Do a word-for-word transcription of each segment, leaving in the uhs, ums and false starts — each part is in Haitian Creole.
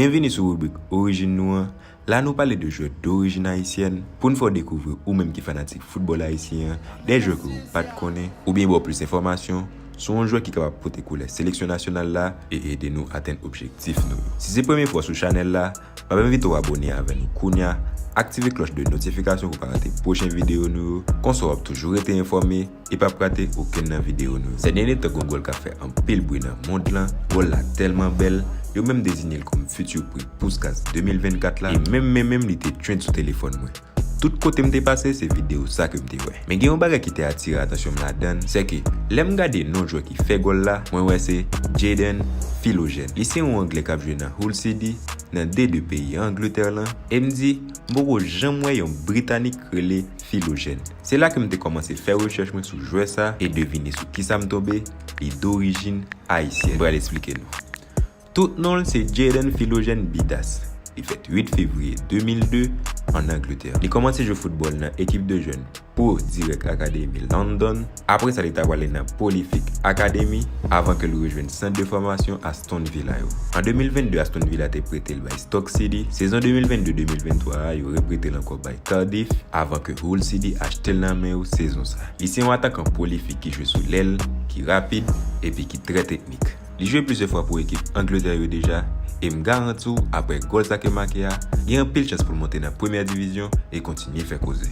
Byenvini sou ribrik Orijin nou an. La nou pale de jwè dorijin ayisyèn. Pou n fè w dekouvri ou menm ki fanatik foutbòl ayisyen an, de jwè ke ou pa t konnen, oubyen ba w plis enfòmasyon sou yon jwè ki kapab pote koulè seleksyon nasyonal la e ede nou atenn objektif nou yo. Si se premye fwa w sou chanèl la, m ap envite w abone avè nou kounye a, aktive klòch de notifikasyon pou w pa rate pwochen videyo nou yo, konsa w ap toujou rete enfòme e p ap rate okenn nan videyo nou yo. Sè dènye tan gen yon gòl k ap fè anpil bri nan mond lan, gòl la tèlman bèl, yo menm deziyen l kòm futur prix Puskas de mil vennkat la, e menm, menm, menm li te trend sou telefòn mwen. Tout kote m te pase, se videyo sa ke m te wè. Men gen yon bagay ki te atire atansyon m ladan l, sè ke lè m gade non jwè ki fè gòl la, mwen wè se Jadon Philogene. Li se yon Anglè k ap jwe nan Hull City, nan D de peyi Angletè lan, e m di, m poko janm wè yon Britanik rele Philogene. Se la ke m te kòmanse fè rechèch mwen sou jwè sa e devine sou kisa m tonbe, li dorijin ayisyèn. M pral esplike nou. Tout non l se Jadon Philogene Bidas. Li fèt uit fevriye de mil de ann Angletè. Li kòmanse jwe foutbòl nan ekip de jèn Pro Direct Academy London. Apre sa, li ta prale nan Prolific Academy avan ke l rejwenn sant de fòmasyon Aston Villa yo. An de mil vennde, Aston Villa te prete l bay Stoke City. Sezon de mil vennde de mil venntwa a, yo reprete l ankò bay Cardiff avan ke Hull City achte l nan men yo sezon sa. Li se yon atakan pwolifik ki jwe sou lèl, ki rapid, epi ki trè teknik. Li jwe plizyè fwa pou ekip Angletè yo deja, e m garanti w, apre gòl sa ke make a, gen anpil chans pou l monte nan premyè divizyon e kontinye fè koze.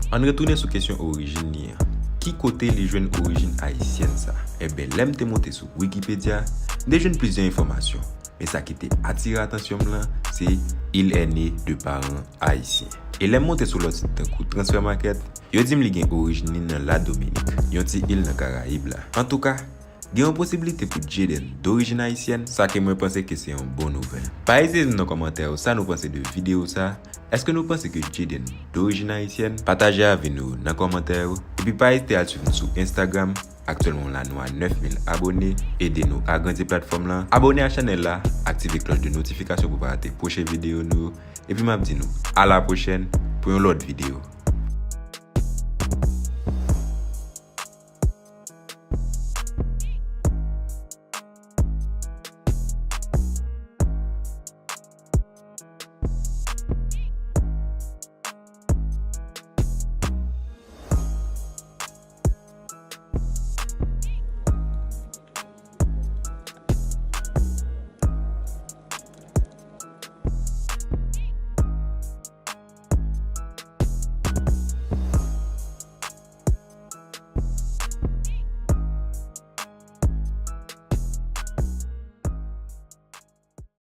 Ann retounen sou kesyon orijin li an. Ki kote li jwenn orijin ayisyèn sa? Enben, lè m te monte sou Wikipedia, m te jwenn plizyè enfòmasyon. Men sa ki te atire atansyon m lan, se il est né de parents haïtiens. E lè m monte sou lòt sit tankou Transfer Market, yo di m li gen orijin li nan La Dominik, yon ti il nan Karayib la. Antouka, gen yon posiblite pou Jadon dorijin ayisyèn, sa ke mwen panse ke se yon bon nouvèl. Pa ezite di m nan kòmantè yo sa nou panse de videyo sa. Èske nou panse ke Jadon dorijin ayisyèn? Pataje avi nou yo nan kòmantè yo. Epi pa ezite al swiv nou sou Instagram. Aktyèlman, la nou a nèf mil abone. Ede nou agrandi platfòm lan. Abone a chanèl la, aktive klòch de notifikasyon pou pa rate pwochen videyo nou yo. Epi m ap di nou a la pwochèn pou yon lòt videyo.